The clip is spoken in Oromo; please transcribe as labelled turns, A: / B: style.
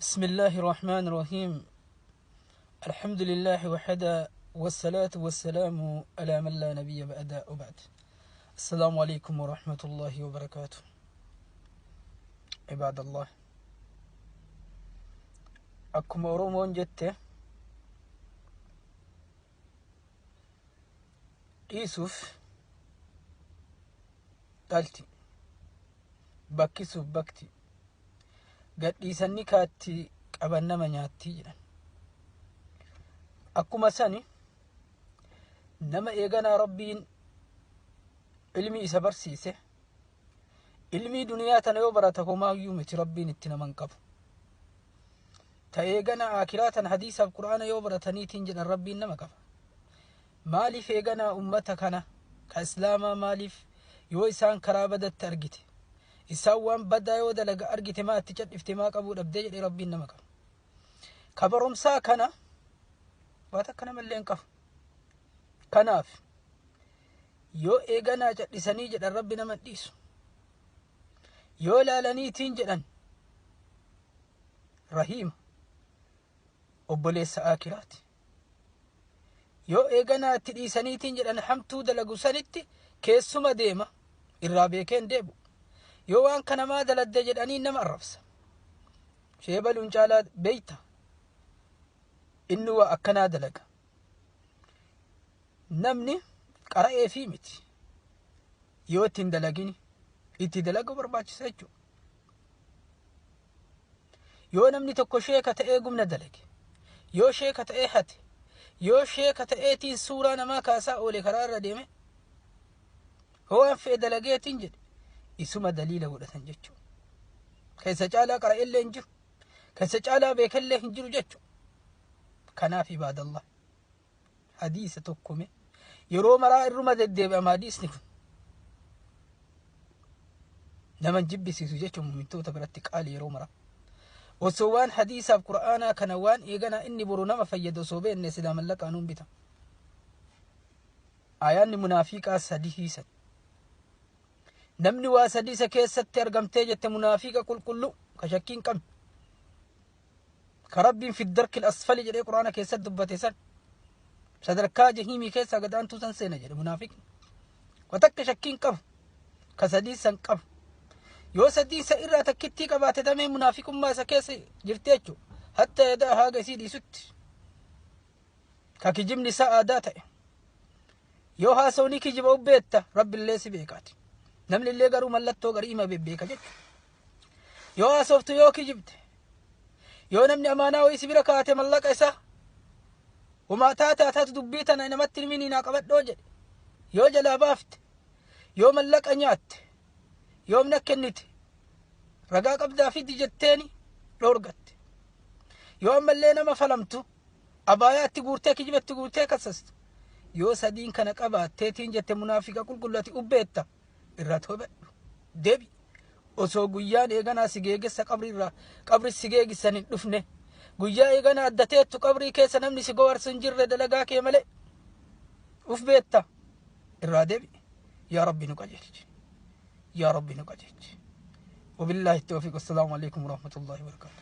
A: بسم الله الرحمن الرحيم. الحمد لله وحده، والصلاة والسلام على من لا نبي بعده، وبعد. السلام عليكم ورحمة الله وبركاته. عباد الله، akkuma Oromoon jette, dhiisuuf dhalti, bakkisuuf bakti, gadhiisanni kaatti qaban nama nyaattii jedhan. Akkuma sani nama eeganaa Rabbiin ilmi isa barsiise, ilmii duniyaa tana yoo barata homaayyuu miti, Rabbiin itti naman qabu. Ta eeganaa aakiraa tana hadiisaaf Qur'aana yoo barataniitiin jedhan, Rabbiin nama qaba. Maaliif eeganaa ummata kana ka Islaamaa, maaliif yoo isaan karaa badatti argite, isaan waan badaa yoo dalaga argite, maa itti cadhifte, maa qabuu dhabdee jedhee Rabbiin nama qaba? Ka barumsaa kana waa takka namallee hin qabu. Kanaaf yoo eeganaa cadhisanii jedhan, Rabbi nama hin dhiisu. Yoo laalaniitiin jedhan, rahiima obboleessa aakiraati. Yoo eeganaa itti dhiisaniitiin jedhan, hamtuu dalagu sanitti keessuma deema, irraa beekee hin deebu. Yoo waan kanamaa daladde jedhanii nama arrabsa. Sheebaluun caalaa beeyta, inni waa akkanaa dalaga. Namni qara'ee fi miti, yoo itti hin dalagini itti dalaguu barbaachisa jechuudha. Yoo namni tokko sheeka ta'ee gumna dalage, yoo sheeka ta'ee hate, yoo sheeka ta'eetiin suuraa namaa kaasaa oole, karaa irra deeme, yoo waan fe'e dalageetiin jedhe, isuma daliila godhatan jechuudha. Keessa caalaa qara'ellee hin jiru, keessa caalaa beekellee hin jiru jechuudha. Kanaaf ibaadallah, hadiisa tokkome yeroo maraa irruma deddeebi'ama. Hadiisni kun nama jibbisiisu jechuun mumintoota biratti qaali. Yeroo maraa osoo waan hadiisaaf Qura'aanaa kana, waan eeganaa inni boru nama fayyadu osoo beenne, silaa mallaqaa nuun bita. Ayaanni munaafiqaa sadi hiisan. Namni waa sadii isa keessatti argamtee jette, munaafiqa qulqullu ka shakkii hin qabne, ka Rabbiin في الدرك الأسفل jedhee Quraana keessatti dubbate san, sadarkaa jahiimii keessaa gadaantuu san seena jedhe. Munaafiqni wa takka shakkii hin qabu ka sadii san qabu. Yoo sadii isa irraa takkittii qabaate, damee munaafiqummaa isa keessa jirti jechuudha. Hatta yadaa haaga isii dhiisutti. Ka kijibni isaa aadaa ta'e, yoo haasawni kijiba ubbeetta, Rabbillee si beekaati. Namni illee garuu mallattoo garii ima bebbeeka jechuudha. Yoo haasoftu yoo kijibte, yoo namni amaanaa wayii si bira kaa'ate, mallaqa isaa homaa taataa taatu, dubbii tana namatti himini, naa qabadhoo jedhe, yoo jalaa baafte, yoo mallaqa nyaatte, yoom na kennite, ragaa qabdaa fidi jetteeni dhoorgatte, yoo ammallee nama falamtu abaayaatti guurtee kijibatti guurtee kassastu, yoo sadiin kana qabaatteetiin jette, munaafiqa qulqullati ubbeetta, irraa toobadhu, deebi, osoo guyyaan eeganaa si geegessa qabri irraa qabri si geegissan hin dhufne. Guyyaa eeganaa addateettu qabrii keessa namni si gowarsu hin jirre, dalagaa kee malee uf beetta, irraa deebi. Yaa Rabbi nu qajeelchi, yaa Rabbi nu qajeelchi. وبالله التوفيق، والسلام عليكم ورحمة الله وبركاته.